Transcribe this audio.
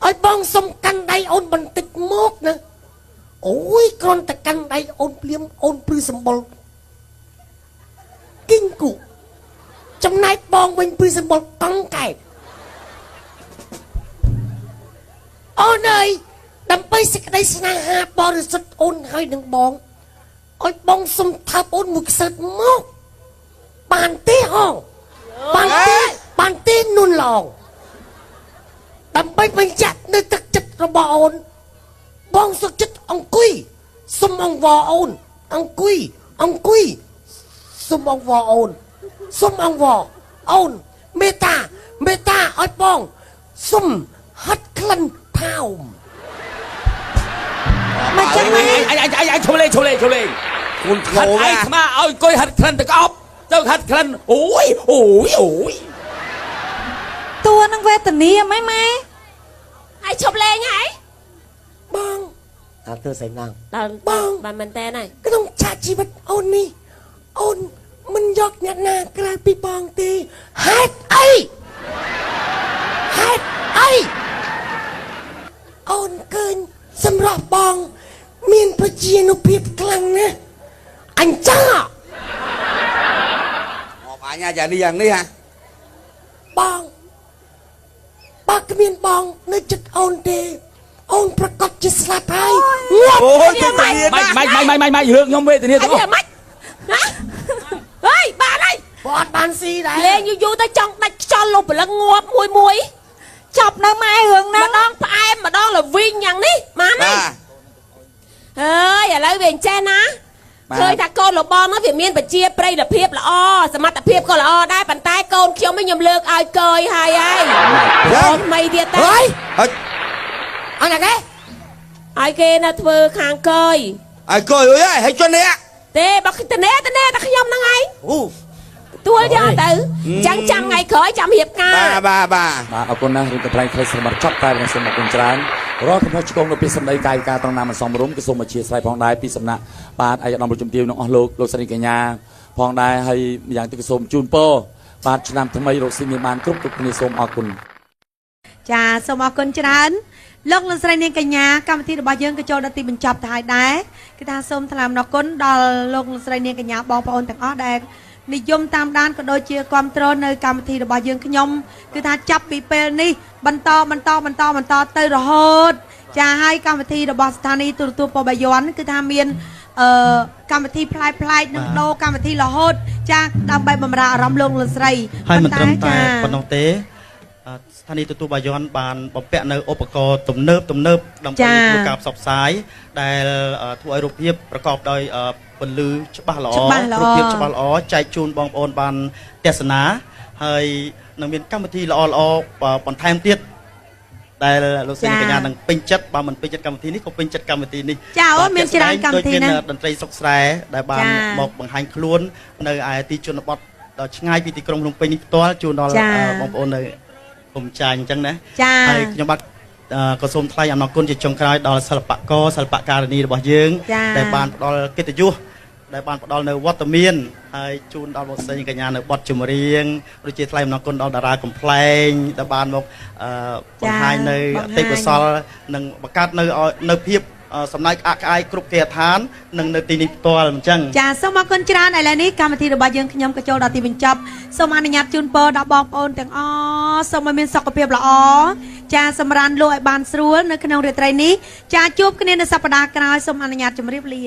ឲ្យបងសុំកាន់ដៃអូនបន្តិចមកណាអូយគ្រាន់តែកាន់ដៃអូនភ្លាមអូនព្រឺសម្បុរគីងគូចំណែកបងវិញព្រឺសម្បុរកង់កែបអូនអើយដើម្បីសេចក្តីស្នេហាបរិសុទ្ធអូនហើយនឹងបងឲ្យបងសុំថើបអូនមួយខ្សឹតមកបានទេហងបានទេបានទេនួនឡងដើម្បីបញ្ជាក់នៅទឹកចិត្តរបស់អូនបងសុខចិត្តអង្គុយសុំអង្វរអូនអង្គុយអង្គុយសុំអង្វរអូនសុំអង្វរអូនមេត្តាមេត្តាឲ្យបងសុំហិតក្លិនផោម មកចឹងម៉ែ អញអញអញអញឈប់លេងឈប់លេងឈប់លេង គុណធ្ង ហិតឯង ណា ស្មាឲ្យអង្គុយហិតក្លិនទឹកអប់ទៅហិតក្លិនអូយអូយអូយ តួនឹងវេទនាម៉ែម៉ែ ហើយឈប់លេងហើយ បងអាទើស្អីណាង ដល់ បង បានមែនតើហើយ ក្នុងឆាកជីវិតអូននេះអូនមិនយកអ្នកណាក្រៅពីបងទេហេតុអីហេតុអីអូនឃើញសម្រាប់បង មានប្រជានុភាពខ្លាំងណាស់អញ្ចឹង មកអញយ៉ាងនេះយ៉ាងនេះហ่ะ បងបើគ្មានបង នៅចិត្តអូនទេ អូនប្រកាសជាស្លាប់ហើយងាប់ អូយទៅធានា ម៉េចម៉េចម៉េចម៉េចម៉េចរឿងខ្ញុំវេទនា អី ទាំងអស់ វាម៉េចណាហើយបានហើយ បងអត់បានស៊ីដែរ លេងយូរយូរទៅចង់ដាច់ខ្យល់លុបព្រលឹងងាប់មួយមួយ ចប់នៅម៉ែរឿងហ្នឹង ម្ដងផ្អែមម្ដងល្វីងយ៉ាងនេះបានហើយ បាទ ហើយឥឡូវវាអញ្ចេះណាឃើញថាកូនរបស់ហ្នឹងវាមានបជាប្រិយភាពល្អសមត្ថភាពក៏ល្អដែរប៉ុន្តែកូនខ្ញុំវិញខ្ញុំលើកឲ្យកយហើយហើយ ចឹង ថ្មីទៀតទៅ ហើយ ហើយ អញណាគេ ឲ្យគេនៅធ្វើខាងកយ ឲ្យកយអុយហើយជន់នេះ ទេបើតនេតនេតែខ្ញុំហ្នឹងឯង អូ ទួលយកទៅអញ្ចឹងចាំថ្ងៃក្រោយចាំរៀបការ បាទបាទបាទ បាទអរគុណណាស់រឿងកំ pl ែងខ្លីសម្រាប់ចប់តែខ្ញុំសូមអរគុណច្រើនរាល់កំហុសឆ្គងនៅពីសម្ដីកាយវិការត្រង់ណាមិនសមរម្យក៏សូមអធិស្ឋានផងដែរពីសំណាក់បាទឯកឧត្តមលោកជំទាវនិងអស់លោកលោកស្រីកញ្ញាផងដែរហើយម្យ៉ាងទៀតក៏សូមជូនពរបាទឆ្នាំថ្មីរកស៊ីមានបានគ្រប់គ្រប់គ្នាសូមអរគុណ ចាសូមអរគុណច្រើនលោកលោកស្រីនាងកញ្ញាកម្មវិធីរបស់យើងក៏ចូលដល់ទីបញ្ចប់ទៅហើយដែរគឺថាសូមថ្លែងអំណរគុណដល់លោកលោកស្រីនាងកញ្ញាបងប្អូនទាំងអស់ដែលនិយមតាមដានក៏ដូចជាគ្រប់គ្រងនៅកម្មវិធីរបស់យើងខ្ញុំគឺថាចាប់ពីពេលនេះបន្តបន្តបន្តបន្តទៅរហូតចាហើយកម្មវិធីរបស់ស្ថានីយ៍ទូរទស្សន៍ពបាយ័នគឺថាមានអឺកម្មវិធីប្លែកប្លែកៗនឹងដូរកម្មវិធីរហូតចាដើម្បីបម្រើអារម្មណ៍លោកលោកស្រី ហើយមិនត្រឹមតែ ចា ប៉ុណ្ណោះទេអឺស្ថានីយ៍ទទួលបាយ័នបានបំពាក់នៅឧបករណ៍ទំនើបទំនើបដើម្បី ចា៎ ធ្វើការផ្សព្វផ្សាយដែលធ្វើឲ្យរូបភាពប្រកបដោយពន្លឺច្បាស់ល្អ ច្បាស់ល្អ រូបភាពច្បាស់ល្អចែកជូនបងប្អូនបានទស្សនាហើយនឹងមានកម្មវិធីល្អល្អបន្ថែមទៀតដែលលោកស្រីកញ្ញានឹងពេញចិត្តបើមិនពេញចិត្តកម្មវិធីនេះក៏ពេញចិត្តកម្មវិធីនេះ ចាអូ បាទ មានច្រើនកម្មវិធីណាស់ ដូចមានតន្ត្រីសុកស្រែដែលបាន ចា មកបង្ហាញខ្លួននៅឯទីជនបទដ៏ឆ្ងាយពីទីក្រុងភ្នំពេញនេះផ្ទាល់ជូនដល់ ចា បងប្អូននៅភូមិចាញអញ្ចឹងណា ចា ហើយខ្ញុំបាទក៏សូមថ្លែងអំណរគុណជាចុងក្រោយដល់សិល្បករសិល្បការិនីរបស់យើង ចា ដែលបានផ្ដល់កិត្តិយសដែលបានផ្ដល់នៅវត្តមានហើយជូនដល់បងស្រីកញ្ញានៅបទចម្រៀងដូចជាថ្លែងអំណរគុណដល់តារាកំ pl ែងដែលបានមកបង្ហាញនៅ បង្ហាញ អតិកុសល និងបង្កើតនៅឲ្យនៅភាពសំណើចក្អាកក្អាយគ្រប់គេហដ្ឋាននិងនៅទីនេះផ្ទាល់អញ្ចឹង ចាសូមអរគុណច្រើនឥឡូវនេះកម្មវិធីរបស់យើងខ្ញុំក៏ចូលដល់ទីបញ្ចប់សូមអនុញ្ញាតជូនពរដល់បងប្អូនទាំងអស់សូមឲ្យមានសុខភាពល្អចាសម្រានលក់ឲ្យបានស្រួលនៅក្នុងរាត្រីនេះចាជួបគ្នានៅសប្តាហ៍ក្រោយសូមអនុញ្ញាតជម្រាបលា